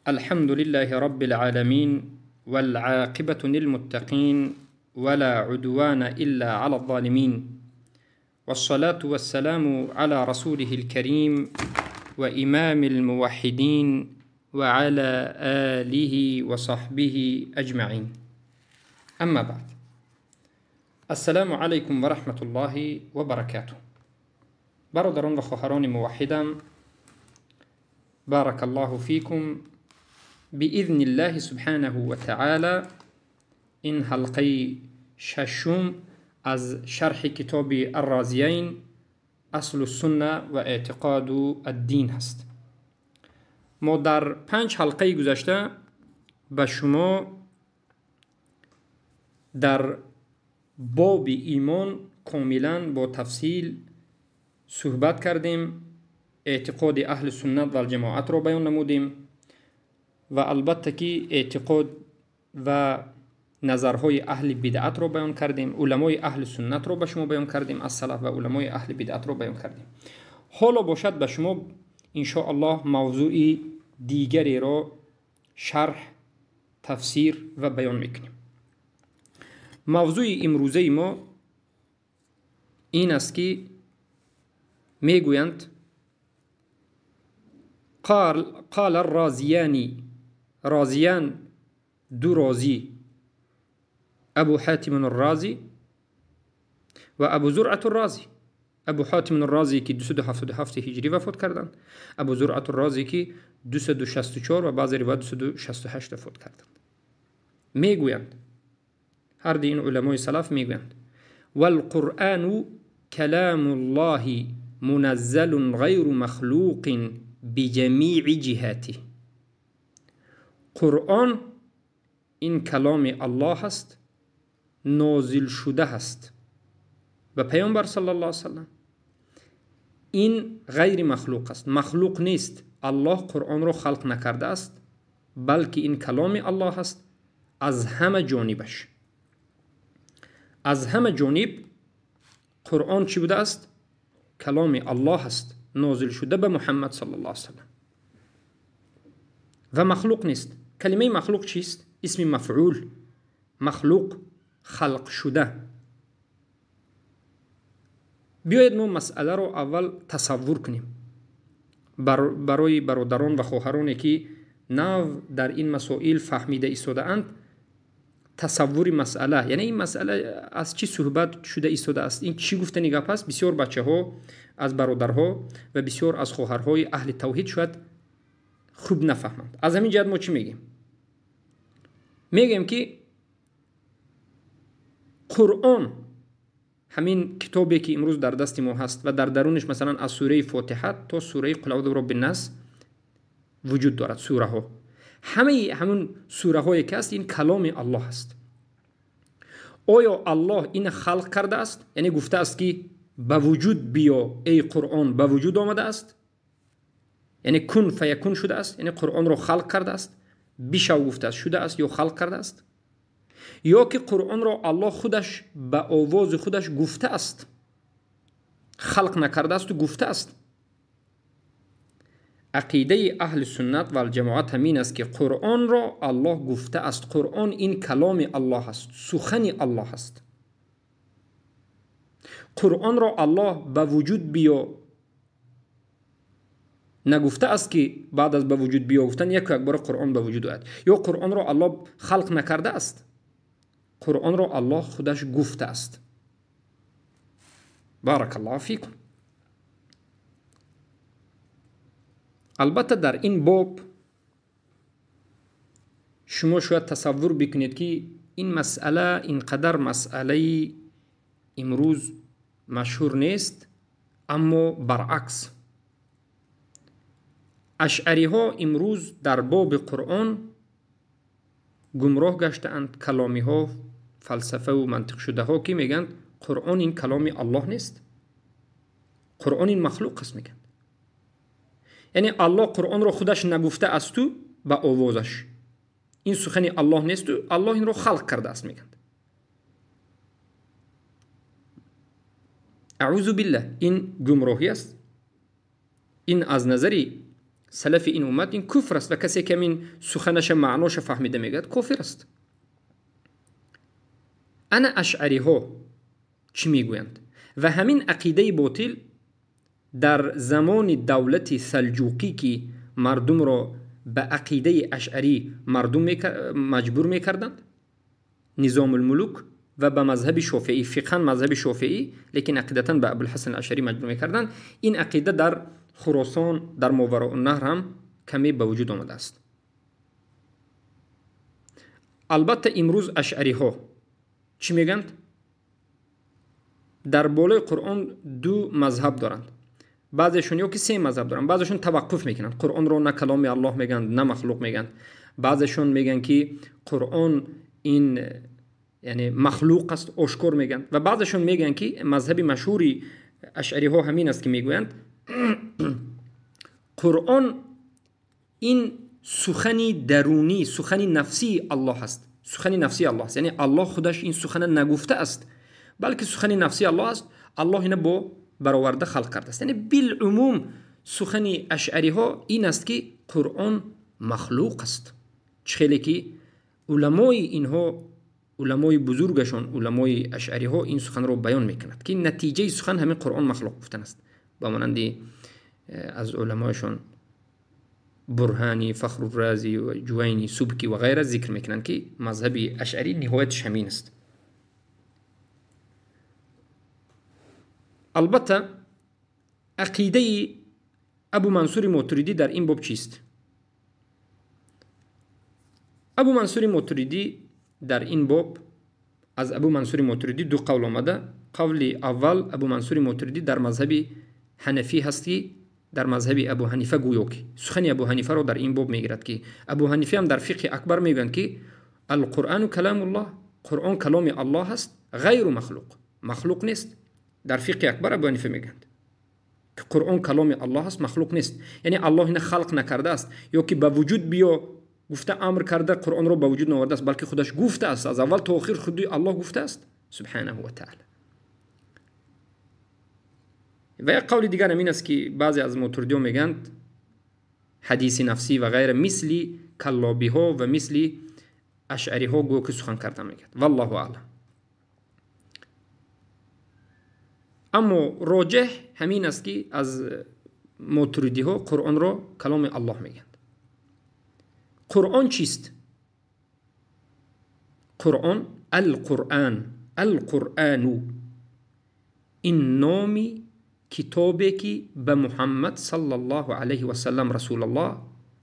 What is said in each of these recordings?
الحمد لله رب العالمين والعاقبة للمتقين ولا عدوان إلا على الظالمين والصلاة والسلام على رسوله الكريم وإمام الموحدين وعلى آله وصحبه أجمعين. أما بعد، السلام عليكم ورحمة الله وبركاته. برادران و خواهران موحدم، بارك الله فيكم. بإذن الله سبحانه وتعالى این حلقه ششم از شرح کتاب الرازیین اصل السنة و اعتقاد الدین هست. ما در 5 حلقه گذشته به شما در باب ایمان کاملا با تفصیل صحبت کردیم، اعتقاد اهل سنت و الجماعت را بیان نمودیم و البته که اعتقاد و نظرهای اهل بدعت را بیان کردیم، علمای اهل سنت را به شما بیان کردیم از سلف و علمای اهل بدعت را بیان کردیم. حالا باشد به شما انشاءالله موضوع دیگری را شرح، تفسیر و بیان میکنیم. موضوع امروزه ما این است که میگویند قال الرازیانی، رازیان دو رازی، ابو حاتم الرازی و ابو زرعة الرازی. ابو حاتم الرازی که 277 هجری وفات کردند، ابو زرعة الرازی که 264 و بعضی روایت 268 وفات کردند. میگویند هر دو این علمای سلف میگویند والقرآن کلام الله منزل غیر مخلوق بجمیع جهاته. قرآن این کلام الله است، نازل شده است به پیامبر صلی الله علیه وسلم. این غیر مخلوق است، مخلوق نیست. الله قرآن را خلق نکرده است، بلکه این کلام الله است از همه جانبش. از همه جانب قرآن چی بوده است؟ کلام الله است، نازل شده به محمد صلی الله علیه وسلم و مخلوق نیست. کلمه مخلوق چیست؟ اسم مفعول، مخلوق، خلق شده. بیایید ما مسئله رو اول تصور کنیم برای برادران و خواهرانی که نو در این مسائل فهمیده ایستاده اند. تصور مسئله، یعنی این مسئله از چی صحبت شده ایستاده است، این چی گفتنی گپ است. بسیار بچه ها از برادرها و بسیار از خواهرهای اهل توحید شاید خوب نفهمند. از همین جهت ما چی میگیم؟ میگیم که قرآن، همین کتابی که امروز در دست ما هست و در درونش مثلا از سوره فاتحه تا سوره قل اعوذ برب الناس وجود دارد، سوره ها، همه همون سوره هایی که هست این کلام الله است. آیا الله این خلق کرده است؟ یعنی گفته است که به وجود بیا ای قرآن، به وجود آمده است، یعنی کن فیکون شده است، یعنی قرآن را خلق کرده است، بشو گفته است شده است یا خلق کرده است، یا که قرآن را الله خودش به آواز خودش گفته است، خلق نکرده است و گفته است. عقیده اهل سنت و الجماعت همین است که قرآن را الله گفته است. قرآن این کلام الله است، سخن الله است. قرآن را الله به وجود بیا نگفته است که بعد از به وجود بیا گفتن یک بار قرآن به وجود آید، یا قرآن را الله خلق نکرده است، قرآن را الله خودش گفته است. بارک الله فیکم. البته در این باب شما شاید تصور بکنید که این مسئله اینقدر مسئله امروز مشهور نیست، اما برعکس اشعری ها امروز در باب قرآن گمراه گشته‌اند. کلامی ها، فلسفه و منطق شده ها که میگن قرآن این کلام الله نیست، قرآن این مخلوق است میگن. یعنی الله قرآن را خودش نگفته است تو به آوازش، این سخن الله نیست و الله این را خلق کرده است میگن. اعوذ بالله، این گمراهی است. این از نظر Салафи ин уммат ин куфр аст ва касе ки ҳамин суханаша маъноша фаҳмида мегӯяд, кофир аст. Ана ашъариҳо чӣ мегӯянд? Ва ҳамин ақидаи ботил дар замони давлати салҷуқӣ, ки мардумро ба ақидаи ашъарӣ мардум маҷбур мекарданд, Низомулмулук, ва ба мазҳаби шофеӣ, фиқҳан мазҳаби шофеӣ, лекин ақидатан ба Абулҳасан ашъарӣ маҷбур мекарданд. Ин ақида дар Хуросон, дар Мовароуннаҳр ҳам каме ба вуҷуд омадааст. Албатта имрӯз ашъариҳо чӣ мегӯянд? Дар болои Қуръон ду мазҳаб доранд. Баъзешон ё ки се мазҳаб доранд. Баъзешон таваққуф мекунанд, Қуръонро на каломи Аллоҳ мегӯянд, на махлуқ мегӯянд. Баъзешон мегӯянд, ки Қуръон ин яъне махлуқ аст, ошкор мегӯянд. Ва баъзешон мегӯянд, ки мазҳаби машҳури ашъариҳо ҳамин аст, ки мегӯянд Қуръон ин сухани дарунӣ, сухани нафсии Аллоҳ аст. Сухани нафсии Аллоҳ аст, яъне Аллоҳ худаш ин сухана нагуфта аст, балки сухани нафсии Аллоҳ аст. Аллоҳ ина бо бароварда халқ кардааст. Яъне билумум сухани ашъариҳо ин аст, ки Қуръон махлуқ аст. Чӣ хеле ки уламои инҳо, уламои бузургашон, уламои ашъариҳо ин суханро баён мекунад, ки натиҷаи сухан ҳамин Қуръон махлуқ гуфтан аст. Ба монанди аз уламояшон Бурҳани, Фахрурразӣ ва Ҷувайни, Субкӣ ва ғайра зикр мекунанд, ки мазҳаби ашъарӣ ниҳоятш ҳамин аст. Албатта ақидаи Абу Мансури Мотуридӣ дар ин боб чист? Абу Мансури Мотуридӣ дар ин боб, аз Абу Мансури Мотуридӣ ду қавл омада. Қавли аввал, Абу Мансури Мотуридӣ дар мазҳаби ҳанафӣ ҳаст, ки дар мазҳаби Абу Ҳанифа гӯё ки сухани Абу Ҳанифаро дар ин боб мегирад, ки Абу Ҳанифа ҳам дар фиқҳи акбар мегӯянд, ки алқуръану каламуллоҳ, Қуръон каломи Аллоҳ аст, ғайру махлуқ, махлуқ нест. Дар фиқҳи акбар Абу Ҳанифа мегӯянд, ки Қуръон каломи Аллоҳ аст, махлуқ нест. Яъне Аллоҳ ина халқ накардааст, ё ки ба вуҷуд биё гуфта амр карда Қуръонро ба вуҷуд наовардааст, балки худаш гуфтааст, аз аввал то охир худи Аллоҳ гуфтааст субҳанаҳу ва таъала. Ва як қавли дигар ҳамин аст, ки баъзе аз мотуридиҳо мегӯянд ҳадиси нафсӣ ва ғайра, мисли каллобиҳо ва мисли ашъариҳо гӯё ки сухан карда мегӯяд. Валлоҳу аълам. Аммо роҷеҳ ҳамин аст, ки аз мотуридиҳо Қуръонро каломи Аллоҳ мегӯянд. Қуръон чист? Қуръон алқуръан, алқуръану ин номи китобе, ки ба Муҳаммад саллаллоҳу алайҳи васаллам расулаллоҳ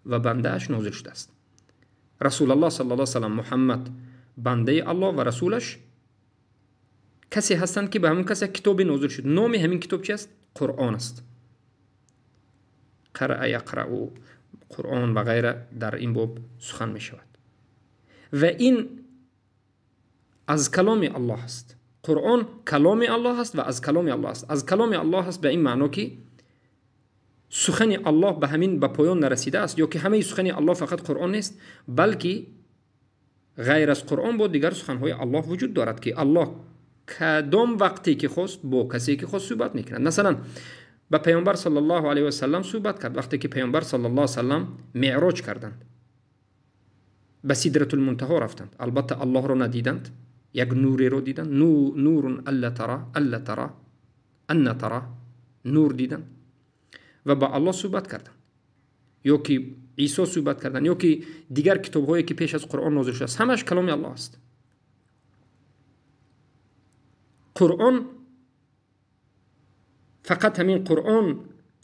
ва бандааш нозил шудааст. Расулаллоҳ саллаллоҳу алайҳи васаллам, Муҳаммад бандаи Аллоҳ ва расулаш касе ҳастанд, ки ба ҳамон кас як китобе нозил шуд. Номи ҳамин китоб чи аст? Қуръон аст. Қараа яқрау, Қуръон ва ғайра дар ин боб сухан мешавад. Ва ин аз каломи Аллоҳ аст. Қуръон каломи Аллоҳ аст ва аз каломи Аллоҳ аст. Аз каломи Аллоҳ аст ба ин маъно, ки сухани Аллоҳ ба ҳамин ба поён нарасидааст, ё ки ҳамаи сухани Аллоҳ фақат Қуръон нест, балки ғайр аз Қуръон бо дигар суханҳои Аллоҳ вуҷуд дорад, ки Аллоҳ кадом вақте ки хост бо касе ки хост суҳбат мекунад. Масалан, ба Паёмбар саллаллоҳу алайҳи васаллам суҳбат кард вақте ки Паёмбар саллаллоҳу алайҳи васаллам меъроҷ карданд, ба Сидратулмунтаҳо рафтанд. Албатта Аллоҳро надиданд, як нуреро диданд, нурун алла тара, алла тара, анна тара, нур диданд ва ба Аллоҳ суҳбат карданд. Ё ки Исо суҳбат карданд, ё ки дигар китобҳое ки пеш аз Қуръон нозил шудааст, ҳамаш каломи Аллоҳ аст. Қуръон фақат ҳамин Қуръон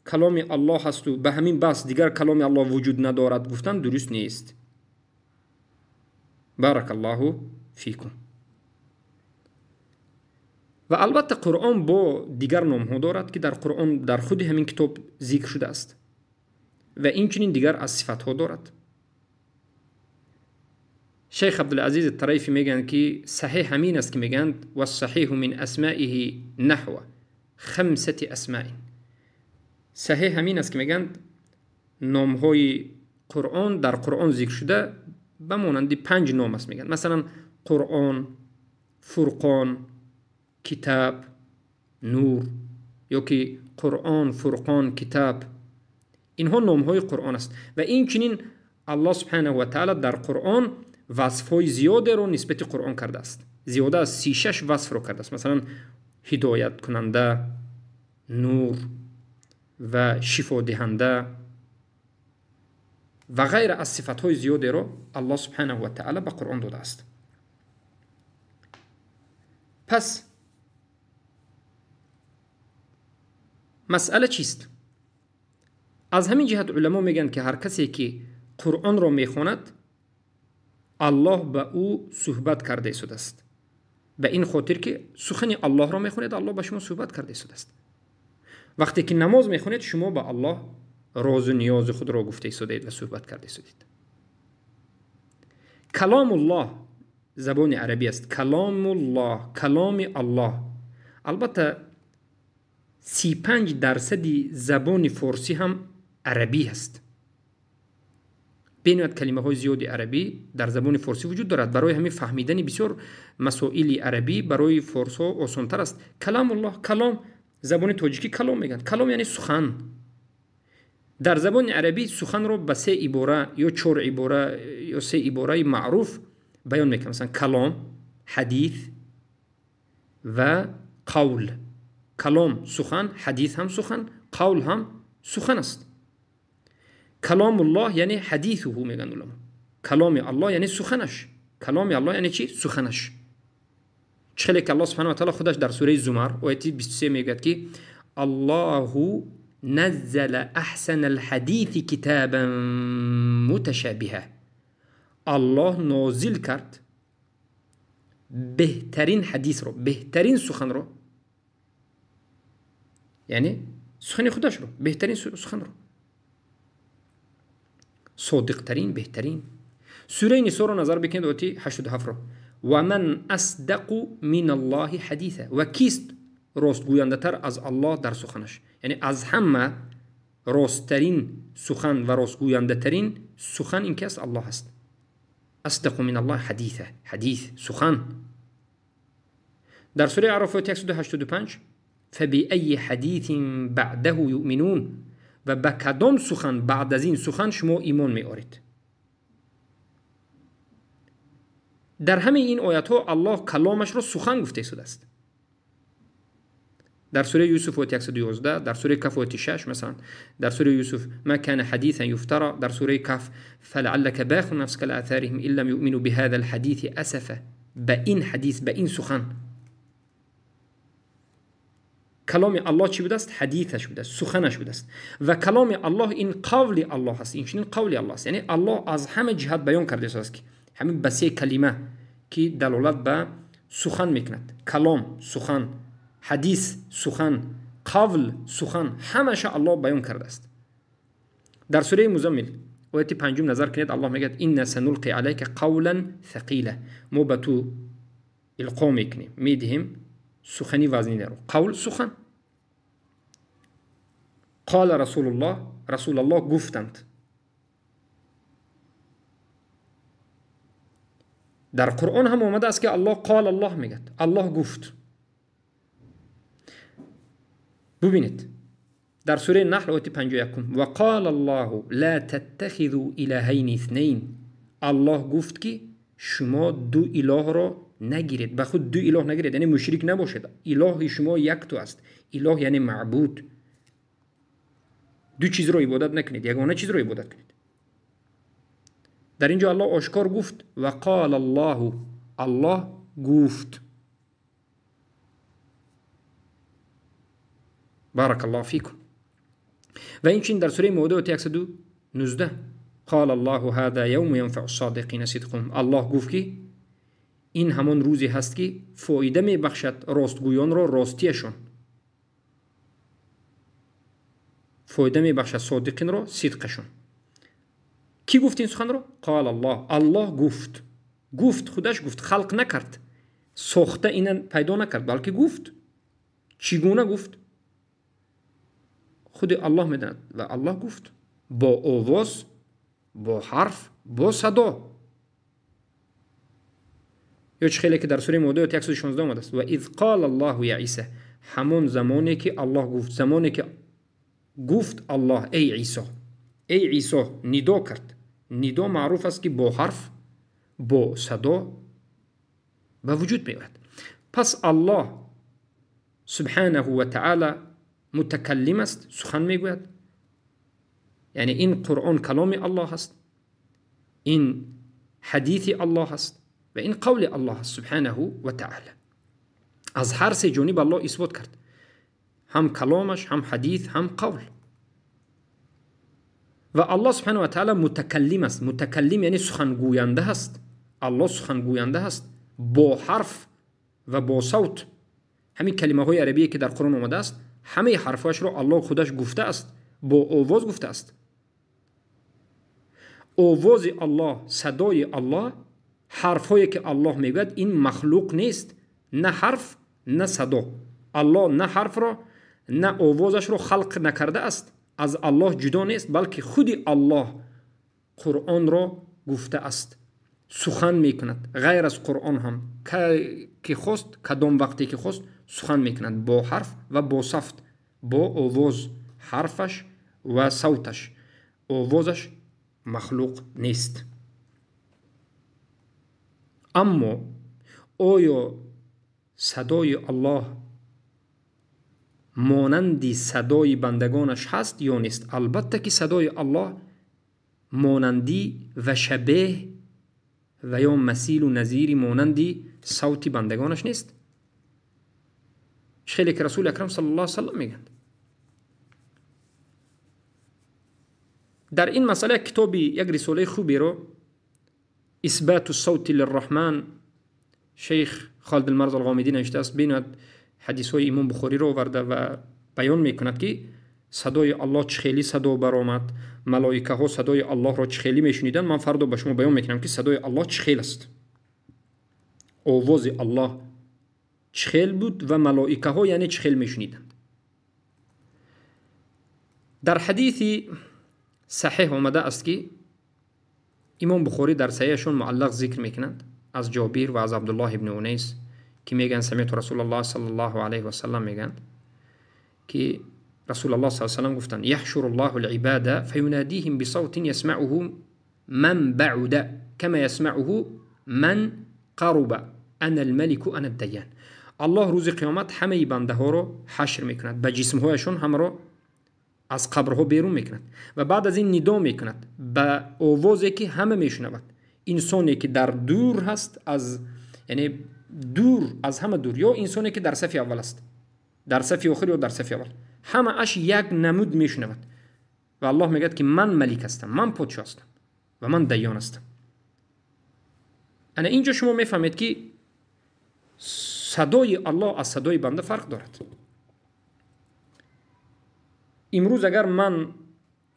каломи Аллоҳ ҳасту ба ҳамин бас дигар каломи Аллоҳ вуҷуд надорад гуфтан дуруст нест. Баракаллоҳу фикум. Ва албатта Қуръон бо дигар номҳо дорад, ки дар Қуръон дар худи ҳамин китоб зикр шудааст ва инчунин дигар аз сифатҳо дорад. Шейх Абдулазиз Тарайфи мегӯянд, ки саҳеҳ ҳамин аст, ки мегӯянд вассаҳиҳу мин асмаиҳи наҳва хамсати асмаин. Саҳеҳ ҳамин аст, ки мегӯянд номҳои Қуръон дар Қуръон зикр шуда ба монанди 5 ном аст мегӯянд. Масалан, Қуръон, Фурқон, Китаб, Нур, ё ки Қуръон, Фурқон, Китаб, Инҳо номҳои Қуръон аст. Ва инчунин Аллоҳ субҳанаҳу ва таъала дар Қуръон васфҳои зиёдеро нисбати Қуръон кардааст. Зиёда аз 36 васфро кардааст. Масалан, ҳидояткунанда, нур ва шифодиҳанда ва ғайра аз сифатҳои зиёдеро Аллоҳ субҳанаҳу ва таъала ба Қуръон додааст. Пас масъала чист? Аз ҳамин ҷиҳат уламо мегӯянд, ки ҳар касе ки Қуръонро мехонад, Аллоҳ ба ӯ суҳбат карда истодааст. Ба ин хотир ки сухани Аллоҳро мехонед, Аллоҳ ба шумо суҳбат карда истодааст. Вақте ки намоз мехонед, шумо ба Аллоҳ розу ниёзи худро гуфта истодаед ва суҳбат карда истодаед. Каломуллоҳ забони арабӣ аст. Каломуллоҳ, каломи Аллоҳ. Албатта 35% забони форсӣ ҳам арабӣ аст. Бениҳоят калимаҳои зиёди арабӣ дар забони форсӣ вуҷуд дорад. Барои ҳамин фаҳмидани бисёр масоили арабӣ барои форсҳо осонтар аст. Каломуллоҳ, калом, забони тоҷикӣ калом мегӯянд. Калом яъне сухан. Дар забони арабӣ суханро ба се ибора ё чор ибора ё се ибораи маъруф баён мекунанд. Масалан, калом, ҳадис ва қавл. Калом сухан, ҳадис ҳам сухан, қавл ҳам сухан аст. Каломуллоҳ яъне ҳадисуҳу мегӯянд уламо. Каломи Аллоҳ яъне суханаш. Каломи Аллоҳ яъне чӣ? Суханаш. Чӣ хеле ки Аллоҳ субҳанаҳу ва таъала худаш дар сураи Зумар ояти 23 мегӯяд ки Аллоҳу наззала аҳсанал ҳадиси китобан муташобиҳа. Аллоҳ нозил кард беҳтарин ҳадисро, беҳтарин суханро, яъне сухани худашро, беҳтарин суханро, содиқтарин, беҳтарин. Сураи Нисоро назар бикунед, ояти 87-ро. Ва ман асдақу миналлоҳи ҳадиса. Ва кист ростгӯяндатар аз Аллоҳ дар суханаш? Яъне аз ҳама росттарин сухан ва ростгӯяндатарин сухан ин ки аст? Аллоҳ аст. Асдақу миналлоҳи ҳадиса. Ҳадис, сухан. Дар сураи Аъроф ояти 185 фабиайи ҳадисин баъдаҳу юъминун. Ва ба кадом сухан баъд аз ин сухан шумо имон меоред? Дар ҳамаи ин оятҳо Аллоҳ каломашро сухан гуфта истодааст. Дар сураи Юсуф ояти 111, дар сураи Каф ояти 6 масалан, дар сураи Юсуф ма кана ҳадисан юфтара, дар сураи Каф фалааллака баахун нафсака ала атариҳим ин лам юъмину биҳазал ҳадиси асафа. Ба ин ҳадис, ба ин сухан. Каломи Аллоҳ чӣ будааст? Ҳадисаш будааст, суханаш будааст. Ва каломи Аллоҳ ин қавли Аллоҳ аст, инчунин қавли Аллоҳ аст. Яъне Аллоҳ аз ҳама ҷиҳат баён кардааст ки ҳамин ба се калима ки далолат ба сухан мекунад. Калом, сухан, ҳадис, сухан, қавл, сухан, ҳамаша Аллоҳ баён кардааст. Дар сураи Музаммил ояти 5 назар кунед, Аллоҳ мегӯяд инна санулқи алайка қавлан сақила. Мо ба ту илқо мекунем, медиҳем сухани вазнинаро. Қавл, сухан. Қола Расулуллоҳ, Расулуллоҳ гуфтанд. Дар Қуръон ҳам омадааст ки Аллоҳ қол Аллоҳ мегӯяд. Аллоҳ гуфт. Бубинед, дар сураи Наҳл ояти 51 ва қол Аллоҳу ла таттахизу илаҳайни иснайн. Аллоҳ гуфт ки шумо ду илоҳро нагиред, ба худ ду илоҳ нагиред, яъне мушрик набошед. Илоҳи шумо якто аст. Илоҳ яъне маъбуд. Ду чизро ибодат накунед, ягона чизро ибодат кунед. Дар ин ҷо Аллоҳ ошкор гуфт ва қол Аллоҳу, Аллоҳ гуфт. Баракаллоҳу фикум. Ва инчунин дар сураи Моида ояти 119 қол Аллоҳу ҳаза явму янфаъу ссодиқина сидқуҳум. Аллоҳ гуфт ки ин ҳамон рӯзе ҳаст ки фоида мебахшад ростгӯёнро ростияшон, фоида мебахшад содиқинро сидқашон. Кӣ гуфт ин суханро? Қол Аллоҳ. Аллоҳ гуфт. Гуфт, худаш гуфт, халқ накард, сохта ина пайдо накард, балки гуфт. Чӣ гуна гуфт? Худи Аллоҳ медонад. Ва Аллоҳ гуфт бо овоз, бо ҳарф, бо садо. Ё чӣ хеле ки дар сураи Моида ояти 116 омадааст ва из қол Аллоҳу я Исо. Ҳамон замоне ки Аллоҳ гуфт, замоне ки гуфт Аллоҳ эй Исо. Эй Исо, нидо кард. Нидо маъруф аст, ки бо ҳарф, бо садо ба вуҷуд меояд. Пас Аллоҳ субҳанаҳу ва таъала мутакаллим аст, сухан мегӯяд. Яъне ин Қуръон каломи Аллоҳ аст, ин ҳадиси Аллоҳ аст ва ин қавли Аллоҳ аст субҳанаҳу ва таъала. Аз ҳар се ҷониб Аллоҳ исбот кард, ҳам каломаш, ҳам ҳадис, ҳам қавл. Ва Аллоҳ субҳанаҳу ва таъала мутакаллим аст. Мутакаллим яъне сухангӯянда аст. Аллоҳ сухангӯянда аст бо ҳарф ва бо савт. Ҳамин калимаҳои арабие ки дар Қуръон омадааст, ҳамаи ҳарфҳояшро Аллоҳ худаш гуфтааст, бо овоз гуфтааст. Овози Аллоҳ, садои Аллоҳ, ҳарфҳое ки Аллоҳ мегӯяд, ин махлуқ нест, на ҳарф, на садо. Аллоҳ на ҳарфро, на овозашро халқ накардааст, аз Аллоҳ ҷудо нест, балки худи Аллоҳ Қуръонро гуфтааст, сухан мекунад. Ғайр аз Қуръон ҳам ки хост, кадом вақте ки хост сухан мекунад, бо ҳарф ва бо савт, бо овоз, ҳарфаш ва савташ, овозаш махлуқ нест. Аммо оё садои Аллоҳ монанди садои бандагонаш ҳаст ё нест? Албатта ки садои Аллоҳ монандӣ ва шабеҳ ва ё масилу назири монанди савти бандагонаш нест. Хеле ки Расули Акрам саллаллоҳу алайҳи васаллам мегӯянд. Дар ин масъала як китоби, як рисолаи хуберо Исбату савти лирраҳман шейх Холид Алмарз Алғомидӣ навиштааст. Бинад ҳадисҳои Имом Бухориро оварда ва баён мекунад, ки садои Аллоҳ чӣ хеле садо баромад, малоикаҳо садои Аллоҳро чӣ хеле мешуниданд. Ман фардо ба шумо баён мекунам, ки садои Аллоҳ чӣ хел аст, овози Аллоҳ чӣ хел буд ва малоикаҳо яъне чӣ хел мешуниданд. Дар ҳадиси саҳеҳ омада аст, ки Имом Бухорӣ дар саҳеҳашон муаллақ зикр мекунанд аз Ҷобир ва аз Абдуллоҳ ибни Унайс, ки мегӯянд самиъту Расулуллоҳ саллаллоҳу алайҳи васаллам, мегӯянд ки Расулуллоҳ саллаллоҳу алайҳи васаллам гуфтанд: яҳшуруллоҳу ал-ибада фаюнадиҳим бисавтин ясмаъуҳу ман баъуда кама ясмаъуҳу ман қаруба ана ал-малику ана ад-дайян. Аллоҳ рӯзи қиёмат ҳамаи бандаҳоро ҳашр мекунад, ба ҷисмҳояшон ҳамаро аз қабрҳо берун мекунад ва баъд аз ин нидо мекунад ба овозе ки ҳама мешунавад. Инсоне ки дар дур ҳаст, аз яъне дур аз ҳама дур, ё инсоне ки дар сафи аввал аст, дар сафи охир ё дар сафи аввал, ҳамааш як намуд мешунавад. Ва Аллоҳ мегӯяд ки ман малик ҳастам, ман подшоҳ ҳастам ва ман дайён ҳастам. Ана инҷо шумо мефаҳмед, ки садои Аллоҳ аз садои банда фарқ дорад. Имрӯз агар ман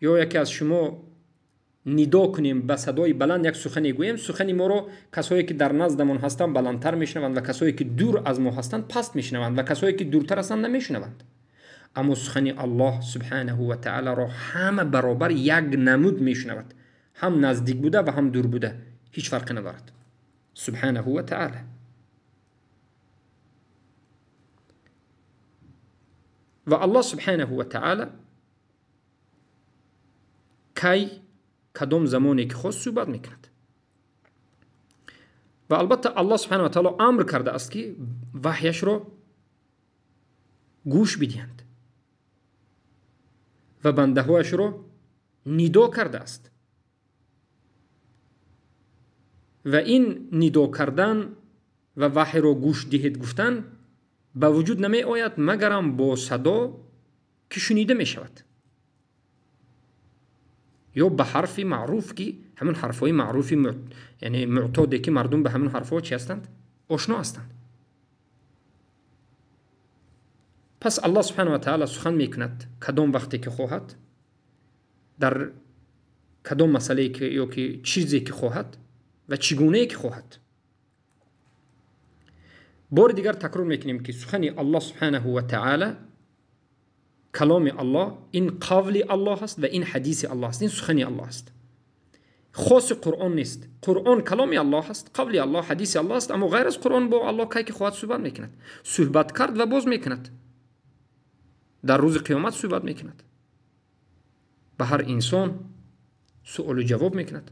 ё яке аз шумо нидо кунем, ба садои баланд як сухане гӯем, сухани моро касое ки дар наздамон ҳастанд баландтар мешунаванд ва касое ки дур аз мо ҳастанд паст мешунаванд ва касое ки дуртар ҳастанд намешунаванд. Аммо сухани Аллоҳ субҳанаҳу ва таъаларо ҳама баробар як намуд мешунавад, ҳам наздик буда ва ҳам дур буда, ҳеҷ фарқе надорад. Субҳанаҳу ва таъала. Ва Аллоҳ субҳанаҳу ва таъала кай кадом замоне ки хост суҳбат мекунад. Ва албатта Аллоҳ субҳанаҳу ва таъала амр кардааст, ки ваҳяшро гӯш бидиҳанд ва бандаҳояшро нидо кардааст. Ва ин нидо кардан ва ваҳйро гӯш диҳед гуфтан ба вуҷуд намеояд, магарам бо садо ки шунида мешавад ё ба ҳарфи маъруф, ки ҳамон ҳарфҳои маъруфи, яъне муътоде ки мардум ба ҳамон ҳарфҳо чӣ ҳастанд? Ошно ҳастанд. Пас Аллоҳ субҳанаҳу ва таъала сухан мекунад кадом вақте ки хоҳад, дар кадом масъалае ки ё ки чизе ки хоҳад ва чӣ гунае ки хоҳад. Бори дигар такрор мекунем, ки сухани Аллоҳ субҳанаҳу ва таъала, каломи Аллоҳ, ин қавли Аллоҳ аст ва ин ҳадиси Аллоҳ аст, ин сухани Аллоҳ аст. Хоси Қуръон нест. Қуръон каломи Аллоҳ аст, қавли Аллоҳ, ҳадиси Аллоҳ аст, аммо ғайр аз Қуръон бо Аллоҳ кай ки хоҳад суҳбат мекунад. Суҳбат кард ва боз мекунад. Дар рӯзи қиёмат суҳбат мекунад. Ба ҳар инсон суолу ҷавоб мекунад.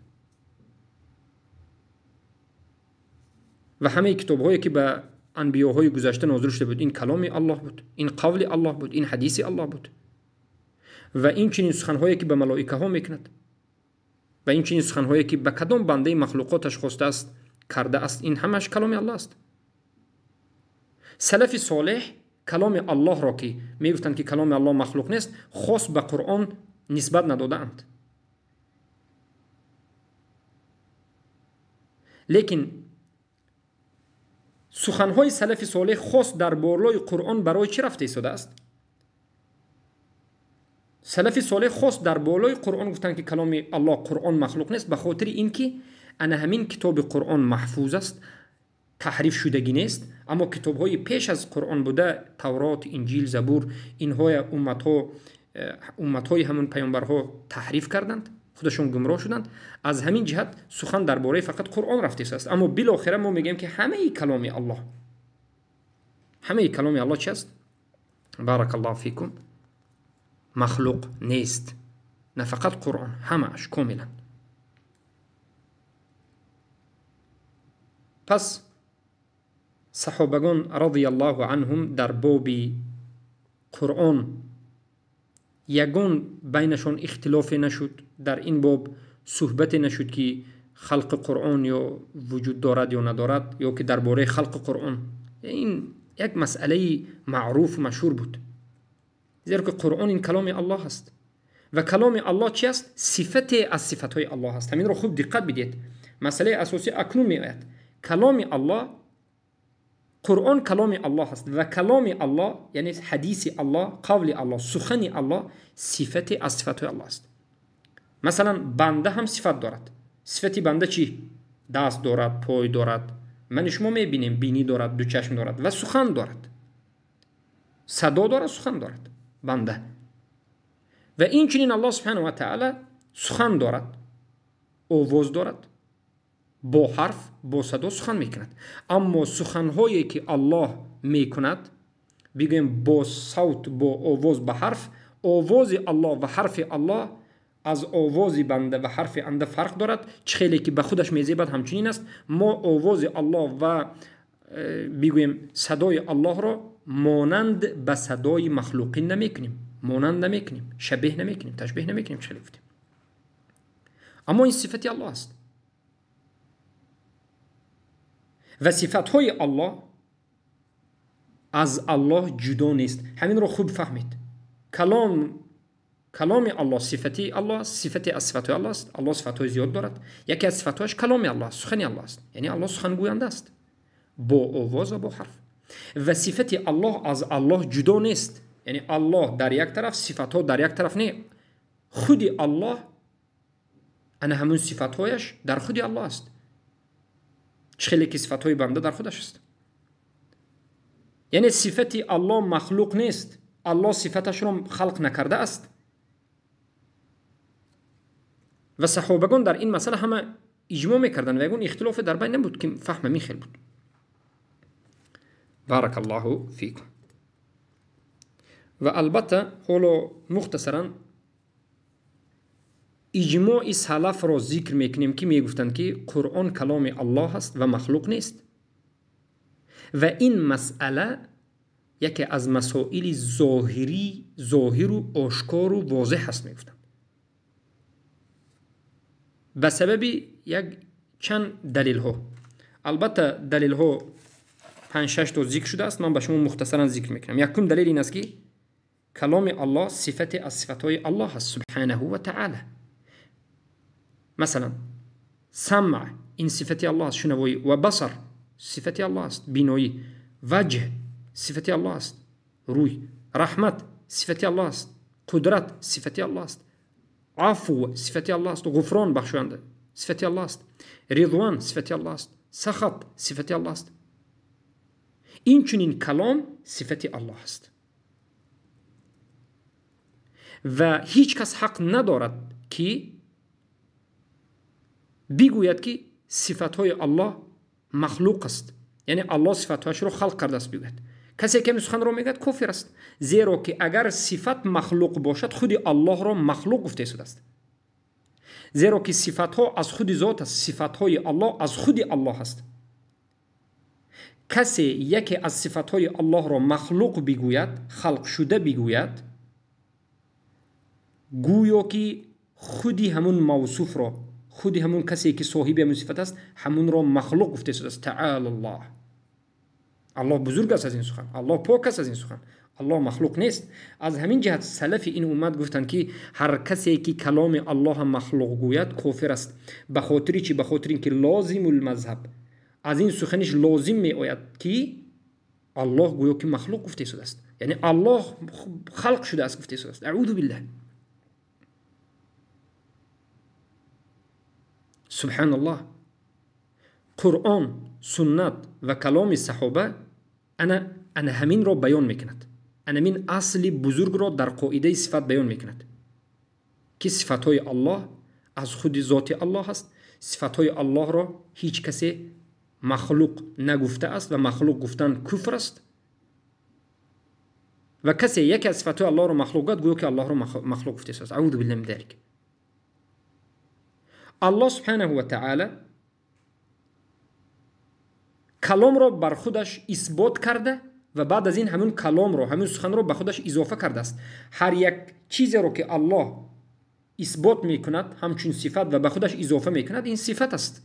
Ва ҳамаи китобҳое ки ба анбиёҳои гузашта нозил шуда буд, ин каломи Аллоҳ буд, ин қавли Аллоҳ буд, ин ҳадиси Аллоҳ буд. Ва инчунин суханҳое ки ба малоикаҳо мекунад ва инчунин суханҳое ки ба кадом бандаи махлуқоташ хостааст кардааст, ин ҳамааш каломи Аллоҳ аст. Салафи солеҳ каломи Аллоҳро ки мегуфтанд ки каломи Аллоҳ махлуқ нест, хос ба Қуръон нисбат надодаанд. Лекин суханҳои салафи солеҳ хос дар болои Қуръон барои чӣ рафта истодааст? Салафи солеҳ хос дар болои Қуръон гуфтанд ки каломи Аллоҳ Қуръон махлуқ нест, ба хотири ин ки ана ҳамин китоби Қуръон маҳфуз аст, таҳриф шудагӣ нест, аммо китобҳои пеш аз Қуръон буда, Таврот, Инҷил, Забур, инҳоя умматҳои ҳамон паёмбарҳо таҳриф карданд, худашон гумроҳ шуданд. Аз ҳамин ҷиҳат сухан дар бораи фақат Қуръон рафта истодааст. Аммо билохира мо мегӯем ки ҳамаи каломи Аллоҳ, ҳамаи каломи Аллоҳ чи аст? Баракаллоҳу фикум, махлуқ нест. На фақат Қуръон, ҳамааш комилан. Пас саҳобагон радияллоҳу анҳум дар боби Қуръон ягон байнашон ихтилофе нашуд, дар ин боб суҳбате нашуд ки халқи Қуръон ё вуҷуд дорад ё надорад, ё ки дар бораи халқи Қуръон. Ин як масъалаи маъруфу машҳур буд, зеро ки Қуръон ин каломи Аллоҳ аст ва каломи Аллоҳ чи аст? Сифате аз сифатҳои Аллоҳ аст. Ҳаминро хуб диққат бидиҳед. Масъалаи асосӣ акнун меояд. Каломи Аллоҳ, Қуръон каломи Аллоҳ аст ва каломи Аллоҳ яъне ҳадиси Аллоҳ, қавли Аллоҳ, сухани Аллоҳ сифате аз сифатҳои Аллоҳ аст. Масалан, банда ҳам сифат дорад. Сифати банда чӣ? Даст дорад, пой дорад, ман шумо мебинем, бинӣ дорад, ду чашм дорад ва сухан дорад, садо дорад, сухан дорад банда. Ва инчунин Аллоҳ субҳанаҳу ва таъала сухан дорад, овоз дорад, бо ҳарф, бо садо сухан мекунад. Аммо суханҳое ки Аллоҳ мекунад, бигӯем бо савт, бо овоз, ба ҳарф, овози Аллоҳ ва ҳарфи Аллоҳ аз овози банда ва ҳарфи анда фарқ дорад. Чӣ хеле ки ба худаш мезебад ҳамчунин аст. Мо овози Аллоҳ ва бигӯем садои Аллоҳро монанд ба садои махлуқин намекунем, монанд намекунем, шабеҳ намекунем, ташбеҳ намекунем, чӣ хеле гуфтем. Аммо ин сифати Аллоҳ аст ва сифатҳои Аллоҳ аз Аллоҳ ҷудо нест. Ҳаминро хуб фаҳмед. Каломи Аллоҳ сифати Аллоҳ аст, сифате аз сифатҳои Аллоҳ аст. Аллоҳ сифатҳои зиёд дорад. Яке аз сифатҳояш каломи Аллоҳ аст, сухани Аллоҳ аст. Яъне Аллоҳ сухангӯянда аст бо овоз ва бо ҳарф. Ва сифати Аллоҳ аз Аллоҳ ҷудо нест. Яъне Аллоҳ дар як тараф, сифатҳо дар як тараф не. Худи Аллоҳ ана ҳамун сифатҳояш дар худи Аллоҳ аст. Чӣ хеле ки сифатҳои банда дар худаш аст. Яъне сифати Аллоҳ махлуқ нест. Аллоҳ сифаташро халқ накардааст. Ва саҳобагон дар ин масъала ҳама иҷмоъ мекарданд ва ягон ихтилофе дар байн набуд ки фаҳм ҳамин хел буд. Баракаллоҳу фикум. Ва албатта ҳоло мухтасаран иҷмои салафро зикр мекунем ки мегуфтанд ки Қуръон каломи Аллоҳ аст ва махлуқ нест. Ва ин масъала яке аз масоили зоҳирӣ, зоҳиру ошкору возеҳ аст мегуфтанд. Ба сабаби як чанд далилҳо. Албатта далилҳо 5-6 то зикр шудааст, ман ба шумо мухтасаран зикр мекунам. Якум далил ин аст ки каломи Аллоҳ сифате аз сифатҳои Аллоҳ аст субҳанаҳу ва таъала. Масалан, самъ ин сифати Аллоҳ аст, шунавоӣ, ва басар сифати Аллоҳ аст, биноӣ, ваҷҳ сифати Аллоҳ аст, рӯй, раҳмат сифати Аллоҳ аст, қудрат сифати Аллоҳ аст, афв сифати Аллоҳ аст, ғуфрон бахшоянда сифати Аллоҳ аст, ризвон сифати Аллоҳ аст, сахат сифати Аллоҳ аст. Инчунин калом сифати Аллоҳ аст ва ҳеҷ кас ҳақ надорад ки бигӯяд ки сифатҳои Аллоҳ махлуқ аст, яъне Аллоҳ сифатҳояшро халқ кардааст бигӯяд. Касе ки ҳамин суханро мегӯяд кофир аст, зеро ки агар сифат махлуқ бошад, худи Аллоҳро махлуқ гуфта истодааст. Зеро ки сифатҳо аз худи зот аст, сифатҳои Аллоҳ аз худи Аллоҳ аст. Касе яке аз сифатҳои Аллоҳро махлуқ бигӯяд, халқшуда бигӯяд, гӯё ки худи ҳамун мавсуфро, худи ҳамун касе ки соҳиби ҳамун сифат аст, ҳамунро махлуқ гуфта истодааст. Таъолаллоҳ. Аллоҳ бузург аст аз ин сухан, Аллоҳ пок аст аз ин сухан, Аллоҳ махлуқ нест. Аз ҳамин ҷиҳат салафи ин уммат гуфтанд ки ҳар касе ки каломи Аллоҳ махлуқ гӯяд кофир аст. Ба хотири чӣ? Ба хотири ин ки лозимул мазҳаб, аз ин суханиш лозим меояд ки Аллоҳ гӯё ки махлуқ гуфта истодааст, яъне Аллоҳ халқ шудааст гуфта истодааст. Аъузу биллаҳ. Субҳаналлоҳ. Қуръон, суннат ва каломи саҳоба ана ҳаминро баён мекунад. Ана ҳамин асли бузургро дар қоидаи сифат баён мекунад ки сифатҳои Аллоҳ аз худи зоти Аллоҳ аст. Сифатҳои Аллоҳро ҳеҷ касе махлуқ нагуфтааст ва махлуқ гуфтан куфр аст. Ва касе яке аз сифатҳои Аллоҳро махлуқ гӯяд, гӯё ки Аллоҳро махлуқ гуфтааст. Аъузу биллаҳи мин залик. Аллоҳ субҳанаҳу ва таъала каломро бар худаш исбот карда ва баъд аз ин ҳамун каломро, ҳамун суханро ба худаш изофа кардааст. Ҳар як чизеро ки Аллоҳ исбот мекунад ҳамчун сифат ва ба худаш изофа мекунад, ин сифат аст.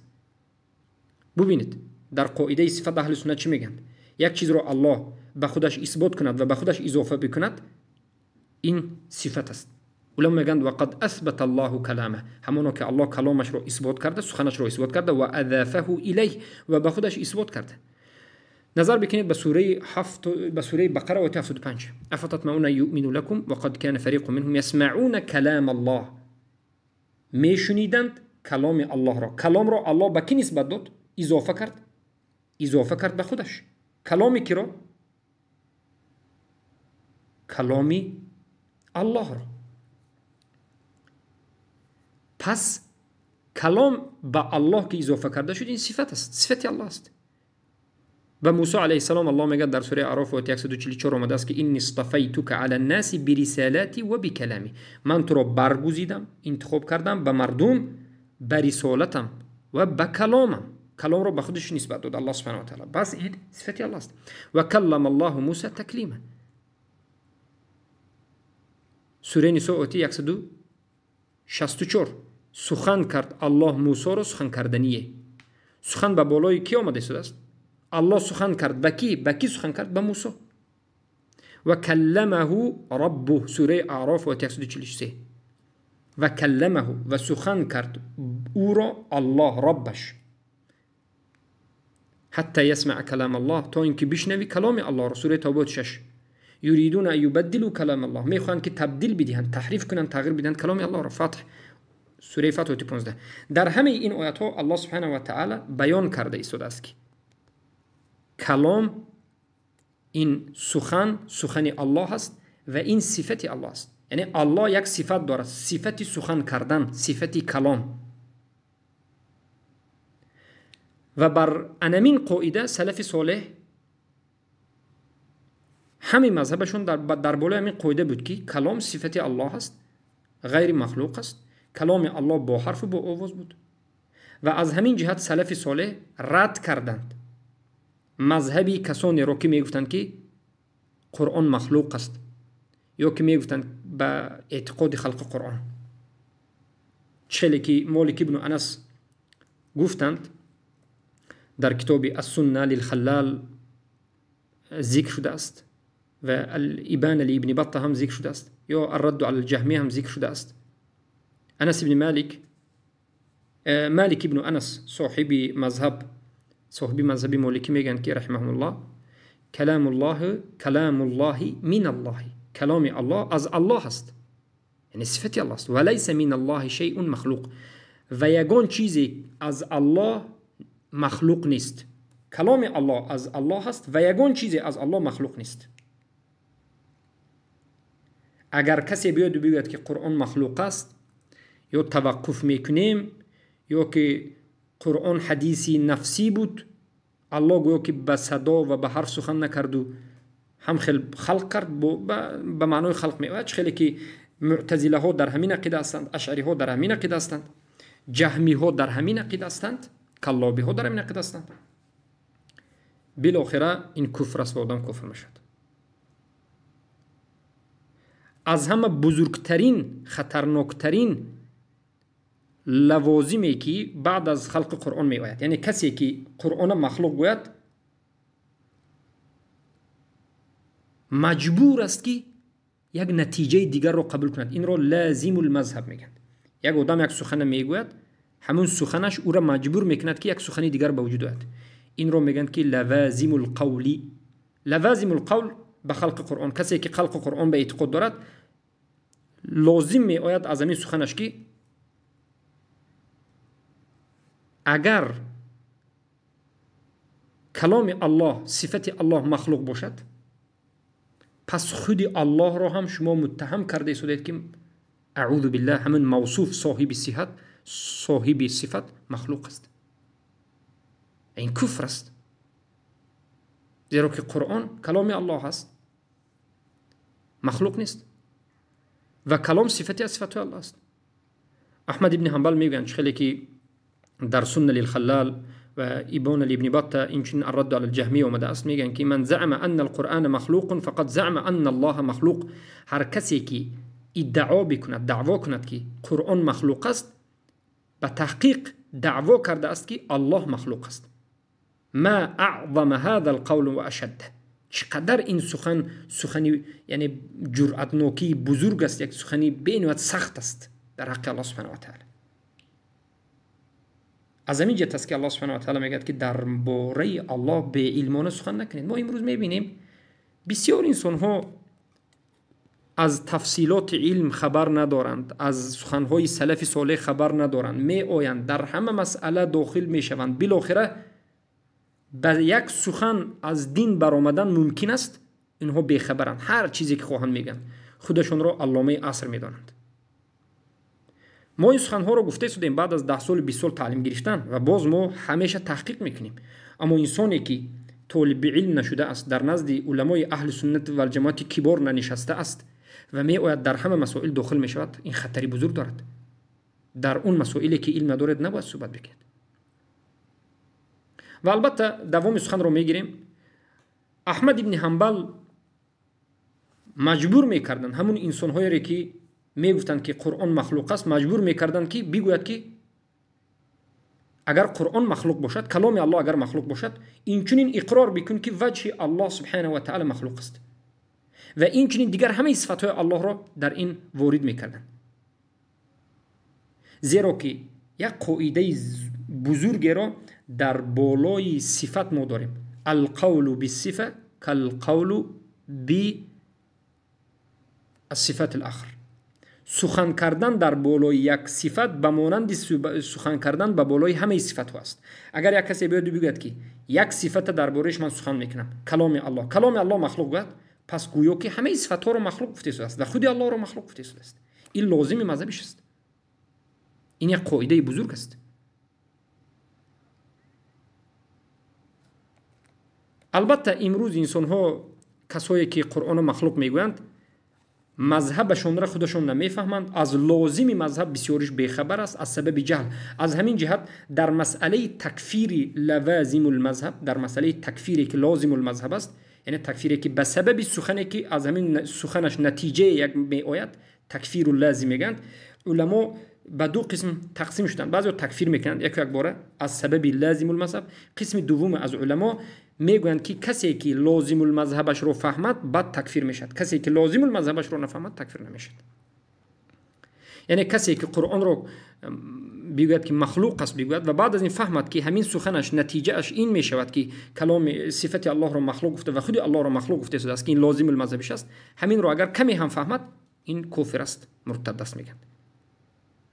Бубинед, дар қоидаи сифат аҳли суннат чӣ мегӯянд? Як чизро Аллоҳ ба худаш исбот кунад ва ба худаш изофа бикунад, ин сифат аст. Уламо мегӯянд ва қад асбата Аллоҳу калама, ҳамоно ки Аллоҳ каломашро исбот карда, суханашро исбот карда, ва азафаҳу илайҳ, ва ба худаш исбот карда. Назар бикунед ба сураи ҳафт, ба сураи Бақара ояти 75. Афататмаъуна юъмину лакум ва қад кана фариқун минҳум ясмаъуна калама Аллоҳ. Мешуниданд каломи Аллоҳро. Каломро Аллоҳ ба кӣ нисбат дод? Изофа кард. Изофа кард ба худаш. Каломи киро? Каломи Аллоҳро. Пас калом ба Аллоҳ ки изофа карда шуд, ин сифат аст, сифати Аллоҳ аст. Ба Мусо алайҳиссалом Аллоҳ мегӯяд дар сураи Аъроф ояти 144 омадааст ки инни истафайтука ала ннаси бирисалати ва бикалами, ман туро баргузидам, интихоб кардам ба мардум ба рисолатам ва ба каломам. Каломро ба худаш нисбат дод Аллоҳ субҳанаҳу ва таъала. Бас ин сифати Аллоҳ аст. Ва каллама Аллоҳу Муса таклима. Сураи Нисо ояти 164. Сухан кард Аллоҳ Мусоро сухан кардание. Сухан ба болои кӣ омада истодааст? Аллоҳ сухан кард ба кӣ? Ба кӣ сухан кард? Ба Мусо. Ва калламаҳу раббуҳ. Сураи Аъроф ояти 143. Ва калламаҳу, ва сухан кард ӯро Аллоҳ Роббаш. Ҳатта ясмаъа калам Аллоҳ, то ин ки бишнавӣ каломи Аллоҳро. Сураи Тавба ояти 6. Юридуна ан юбаддилу калам Аллоҳ, мехоҳанд ки табдил бидиҳанд, таҳриф кунанд, тағйир бидиҳанд каломи Аллоҳро. Фатҳ, сураи Фатҳ ояти 15. Дар ҳамаи ин оятҳо Аллоҳ субҳанаҳу ва таъала баён карда истодааст ки калом ин сухан, сухани Аллоҳ аст ва ин сифати Аллоҳ аст. Яъне Аллоҳ як сифат дорад, сифати сухан кардан, сифати калом. Ва бар анамин қоида салафи солеҳ ҳамин мазҳабашон дар болои ҳамин қоида буд ки калом сифати Аллоҳ аст, ғайри махлуқ аст. Каломи Аллоҳ бо ҳарфу бо овоз буд. Ва аз ҳамин ҷиҳат салафи солеҳ рад карданд мазҳаби касонеро ки мегуфтанд ки Қуръон махлуқ аст ё ки мегуфтанд ба эътиқоди халқи Қуръон. Челе ки Молик ибну Анас гуфтанд дар китоби Ас-Сунна лил-Халлал зикр шудааст ва Ал-Ибана ли ибни Батта ҳам зикр шудааст ё Ар-Радду ала ал-Ҷаҳмия ҳам зикр шудааст. Анас ибни Малик, Малик ибну Анас соҳиби мазҳаб, соҳиби мазҳаби моликӣ мегӯянд ки раҳимаҳумуллоҳ, каламуллоҳи каламуллоҳи миналлоҳи, каломи Аллоҳ аз Аллоҳ аст, яъне сифати Аллоҳ аст. Ва лайса миналлоҳи шайъун махлуқ, ва ягон чизе аз Аллоҳ махлуқ нест. Каломи Аллоҳ аз Аллоҳ аст ва ягон чизе аз Аллоҳ махлуқ нест. Агар касе биёяду бигӯяд ки Қуръон махлуқ аст ё таваққуф мекунем ё ки Қуръон ҳадиси нафсӣ буд, Аллоҳ гӯё ки ба садо ва ба ҳарф сухан накарду ҳам хел халқ кард, ба маънои халқ меояд. Чӣ хеле ки Муътазилаҳо дар ҳамин ақида ҳастанд, ашъариҳо дар ҳамин ақида ҳастанд, ҷаҳмиҳо дар ҳамин ақида ҳастанд, каллобиҳо дар ҳамин ақида ҳастанд. Билохира ин куфр аст ва одам куфр мешавад. Аз ҳама бузургтарин, хатарноктарин лавозиме ки баъд аз халқи Қуръон меояд, яъне касе ки Қуръона махлуқ гӯяд, маҷбур аст ки як натиҷаи дигарро қабул кунад. Инро лазимулмазҳаб мегӯянд. Як одам як сухана мегӯяд, ҳамун суханаш ӯро маҷбур мекунад ки як сухани дигар ба вуҷуд ояд. Инро мегӯянд ки лавазимулқавли. Лавазимулқавл ба халқи Қуръон, касе ки халқи Қуръон ба эътиқод дорад, лозим меояд аз ҳамин суханаш ки агар каломи Аллоҳ, сифати Аллоҳ махлуқ бошад, пас худи Аллоҳро ҳам шумо муттаҳам карда истодед ки аъузу биллаҳ, ҳамин мавсуф соҳиби сиҳат, соҳиби сифат махлуқ аст. Ин куфр аст, зеро ки Қуръон каломи Аллоҳ аст, махлуқ нест ва калом сифати аз сифатҳои Аллоҳ аст. Аҳмад ибни Ҳанбал мегӯянд, чӣ хеле ки дар Сунна лилхаллал ва Ибона ибни Батта инчунин Аррадду ала алҷаҳмия омадааст, мегӯянд ки ман заъма анна алқуръана махлуқун фақад заъма анна Аллоҳа махлуқ. Ҳар касе ки иддао бикунад, даъво кунад ки Қуръон махлуқ аст, ба таҳқиқ даъво кардааст ки Аллоҳ махлуқ аст. Ма аъзама ҳаза алқавлу ва ашадда. Чӣ қадар ин сухан сухани, яъне ҷуръатнокии бузург аст, як сухани бениҳоят сахт аст дар ҳаққи Аллоҳ субҳанаҳу ва таъала. Аз ҳамин ҷиҳат аст ки Аллоҳ субҳанаҳу ва таъала мегӯяд ки дар бораи Аллоҳ беилмона сухан накунед. Мо имрӯз мебинем бисёр инсонҳо аз тафсилоти илм хабар надоранд, аз суханҳои салафи солеҳ хабар надоранд, меоянд дар ҳама масъала дохил мешаванд. Билохира ба як сухан аз дин баромадан мумкин аст, инҳо бехабаранд, ҳар чизе ки хоҳанд мегӯянд, худашонро алломаи аср медонанд. Мо ин суханҳоро гуфта истодем баъд аз 10 соли 20 сол таълим гирифтан ва боз мо ҳамеша таҳқиқ мекунем. Аммо инсоне ки толиби илм нашудааст, дар назди уламои аҳли суннат валҷамоати кибор нанишастааст ва меояд дар ҳама масоил дохил мешавад, ин хатари бузург дорад. Дар он масоиле ки илм надоред набояд суҳбат бикунед. Ва албатта давоми суханро мегирем. Аҳмад ибни Ҳанбал маҷбур мекарданд ҳамун инсонҳоере ки мегуфтанд ки Қуръон махлуқ аст, маҷбур мекарданд ки бигӯяд ки агар Қуръон махлуқ бошад, каломи Аллоҳ агар махлуқ бошад, инчунин иқрор бикун ки ваҷҳи Аллоҳ субҳанаҳу ва таъала махлуқ аст ва инчунин дигар ҳамаи сифатҳои Аллоҳро дар ин ворид мекарданд. Зеро ки як қоидаи бузургеро дар болои сифат мо дорем: алқавлу биссифа калқавлу би ассифати алахр. Сухан кардан дар болои як сифат ба монанди сухан кардан ба болои ҳамаи сифатҳо аст. Агар як касе биёяду бигӯяд ки як сифата дар бораиш ман сухан мекунам, каломи Аллоҳ, каломи Аллоҳ махлуқ гӯяд, пас гӯё ки ҳамаи сифатҳоро махлуқ гуфта истодааст ва худи Аллоҳро махлуқ гуфта истодааст. Ин лозими мазҳабиш аст. Ин як қоидаи бузург аст. Албатта имрӯз инсонҳо, касое ки Қуръонро махлуқ мегӯянд, мазҳабашонро худашон намефаҳманд, аз лозими мазҳаб бисёриш бехабар аст аз сабаби ҷаҳл. Аз ҳамин ҷиҳат дар масъалаи такфири лавазимулмазҳаб, дар масъалаи такфире ки лозимулмазҳаб аст, яъне такфире ки ба сабаби сухане ки аз ҳамин суханаш натиҷае як меояд, такфиру лазим мегӯянд, уламо ба ду қисм тақсим шуданд. Баъзеҳо такфир мекунанд яку якбора аз сабаби лазимулмазҳаб, қисми дуввум аз уламо мегӯянд ки касе ки лозимулмазҳабашро фаҳмад баъд такфир мешавад, касе ки лозимулмазҳабашро нафаҳмад такфир намешавад. Яъне касе ки Қуръонро бигӯяд ки махлуқ аст бигӯяд ва баъд аз ин фаҳмад ки ҳамин суханаш натиҷааш ин мешавад ки каломи сифати Аллоҳро махлуқ гуфта ва худи Аллоҳро махлуқ гуфта истодааст ки ин лозимулмазҳабиш аст, ҳаминро агар каме ҳам фаҳмад ин кофир аст, муртад аст мегӯянд.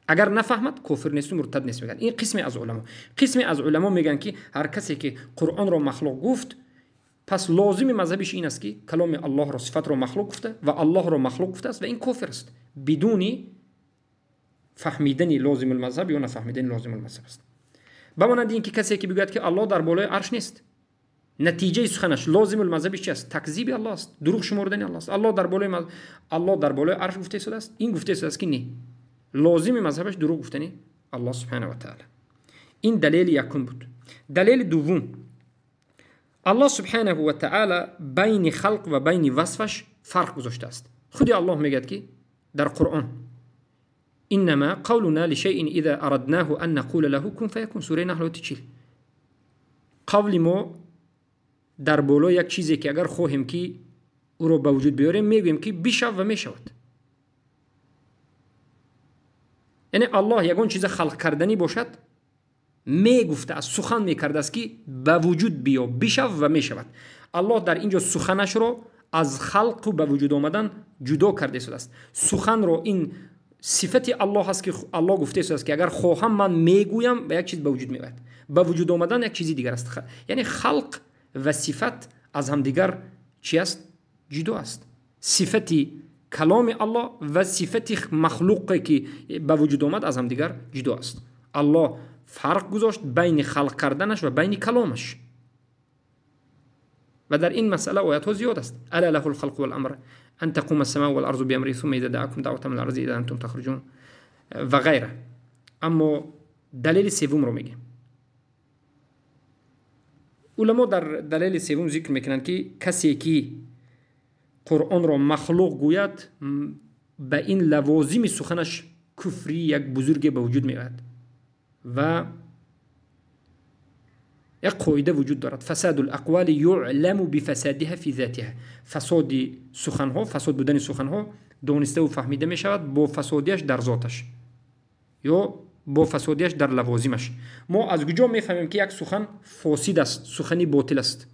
Агар нафаҳмад кофир несту муртад нест мегӯянд. Ин қисме аз уламо. Қисме аз уламо мегӯянд ки ҳар касе ки Қуръонро махлуқ гуфт, пас лозими мазҳабиш ин аст ки каломи Аллоҳро, сифатро махлуқ гуфта ва Аллоҳро махлуқ гуфтааст ва ин кофир аст, бидуни фаҳмидани лозимулмазҳаб ё нафаҳмидани лозимулмазҳаб аст. Ба монанди ин ки касе ки бигӯяд ки Аллоҳ дар болои арш нест, Натиҷаи суханаш лозимул мазҳабиш чи аст? Такзиби Аллоҳ аст, дурӯғ шумордани Аллоҳ аст. Аллоҳ дар болои арш гуфта истодааст, ин гуфта истодааст ки не. Лозими мазҳабаш дурӯғ гуфтани Аллоҳ субҳанаҳу ва таъала. Ин далели якум буд. Далели дуввум, Аллоҳ субҳанаҳу ва таъала байни халқ ва байни васфаш фарқ гузоштааст. Худи Аллоҳ мегӯяд ки дар Қуръон: иннама қавлуна лишайин иза араднаху ан нақула лаҳу кун фаякун, сураи Наҳл ояти 40. Қавли мо дар болои як чизе ки агар хоҳем ки ӯро ба вуҷуд биёрем, мегӯем ки бишав ва мешавад. Яъне Аллоҳ ягон чиза халқ карданӣ бошад, мегуфтааст, сухан мекардааст ки ба вуҷуд биё, бишав ва мешавад. Аллоҳ дар ин ҷо суханашро аз халқу ба вуҷуд омадан ҷудо карда истодааст. Суханро ин сифати Аллоҳ аст ки Аллоҳ гуфта истодааст ки агар хоҳам ман мегӯям ва як чиз ба вуҷуд меояд. Ба вуҷуд омадан як чизи дигар аст. Яъне халқ ва сифат аз ҳамдигар чи аст? Ҷудо аст. Сифати каломи Аллоҳ ва сифати махлуқе ки ба вуҷуд омад аз ҳамдигар ҷудо аст. Аллоҳ фарқ гузошт байни халқ карданаш ва байни каломаш. Ва дар ин масъала оятҳо зиёд аст. Ала лаҳул халқу вал амр ан тақума ассамау вал арзу биамриҳи сумма иза даакум даъватан минал арзи иза антум тахруҷун ва ғайра. Аммо далели севумро мегӯем. Уламо дар далели севум зикр мекунанд ки касе ки Қуръонро махлуқ гӯяд, ба ин лавозими суханаш куфри як бузурге ба вуҷуд меояд ва як қоида вуҷуд дорад: фасадул ақвали юъламу бифасадиҳа фи затиҳа. Фасоди суханҳо, фасод будани суханҳо дониставу фаҳмида мешавад бо фасодиаш дар зоташ ё бо фасодиаш дар лавозимаш. Мо аз куҷо мефаҳмем ки як сухан фосид аст, сухани ботил аст?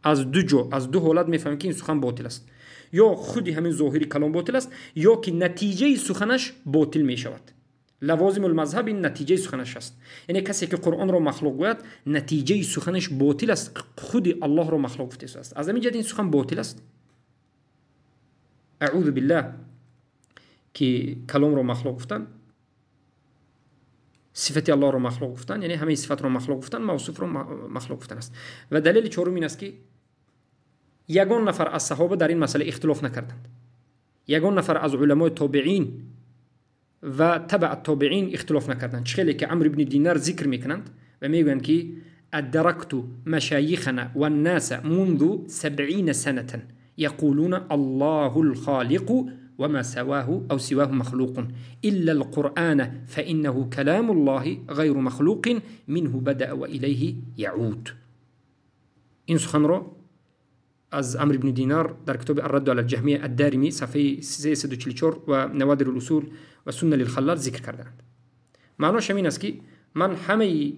Аз ду ҷо, аз ду ҳолат мефаҳмем ки ин сухан ботил аст. Ё худи ҳамин зоҳири калом ботил аст, ё ки натиҷаи суханаш ботил мешавад. Лавозимул мазҳаб ин натиҷаи суханаш аст. Яъне касе ки Қуръонро махлуқ гӯяд, натиҷаи суханаш ботил аст, худи Аллоҳро махлуқ гуфта истодааст. Аз ҳамин ҷиҳат ин сухан ботил аст. Аъузу биллаҳ ки каломро махлуқ гуфтан, сифати Аллоҳро махлуқ гуфтан, яъне ҳамаи сифатро махлуқ гуфтан, мавсуфро махлуқ гуфтан аст. Ва далели чорум ин аст ки ягон нафар аз саҳоба дар ин масъала ихтилоф накарданд. Ягон нафар аз уламои тобеин ва табаъ тобеин ихтилоф накарданд. Чӣ хеле ки Амр ибни Динар зикр мекунанд ва мегӯянд ки أدركت مشايخنا والناس منذ 70 سنة يقولون الله الخالق وما سواه أو سواه مخلوق إلا القرآن فإنه كلام الله غير مخلوق منه بدأ وإليه يعود. این سخن را از عمرو بن دینار در کتاب الرد على الجهمیه الدارمی صفحه 344 و نوادر الاصول و سنة للخلال ذکر کردند. معناش همین است که من همه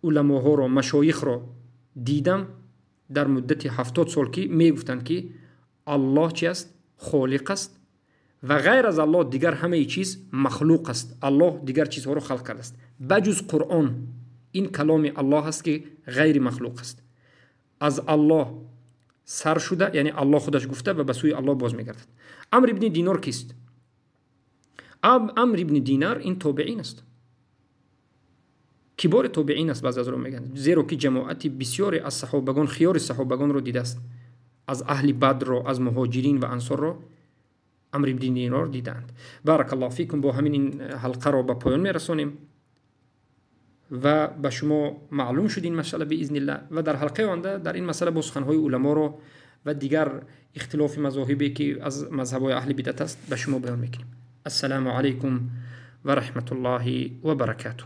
علماها را، مشایخ را دیدم در مدت 70 سال که میگفتند که الله چی است؟ خالق است و غیر از الله دیگر همه چیز مخلوق است. الله دیگر چیزها را خلق کرده است بجز قرآن. این کلام الله است که غیر مخلوق است. از الله سر شده، یعنی الله خودش گفته و به سوی الله باز میگردد. عمرو ابن دینار کیست؟ عمرو ابن دینار این تابعین است، کبار تابعین است. بعضی از اون میگن زیرا که جماعت بسیاری از صحابگان، خیار صحابگان رو دیده است، از اهل بدر رو، از مهاجرین و انصار رو عمرو ابن دینار دیدند. بارک الله فیکم. با همین این حلقه رو به پایان میرسونیم و به شما معلوم شد این مسئله باذن الله. و در حلقه آینده در این مسئله با سخنهای علما رو و دیگر اختلاف مذاهبی که از مذهب‌های اهل بدعت است به شما بیان میکنیم. السلام علیکم و رحمت الله و برکاته.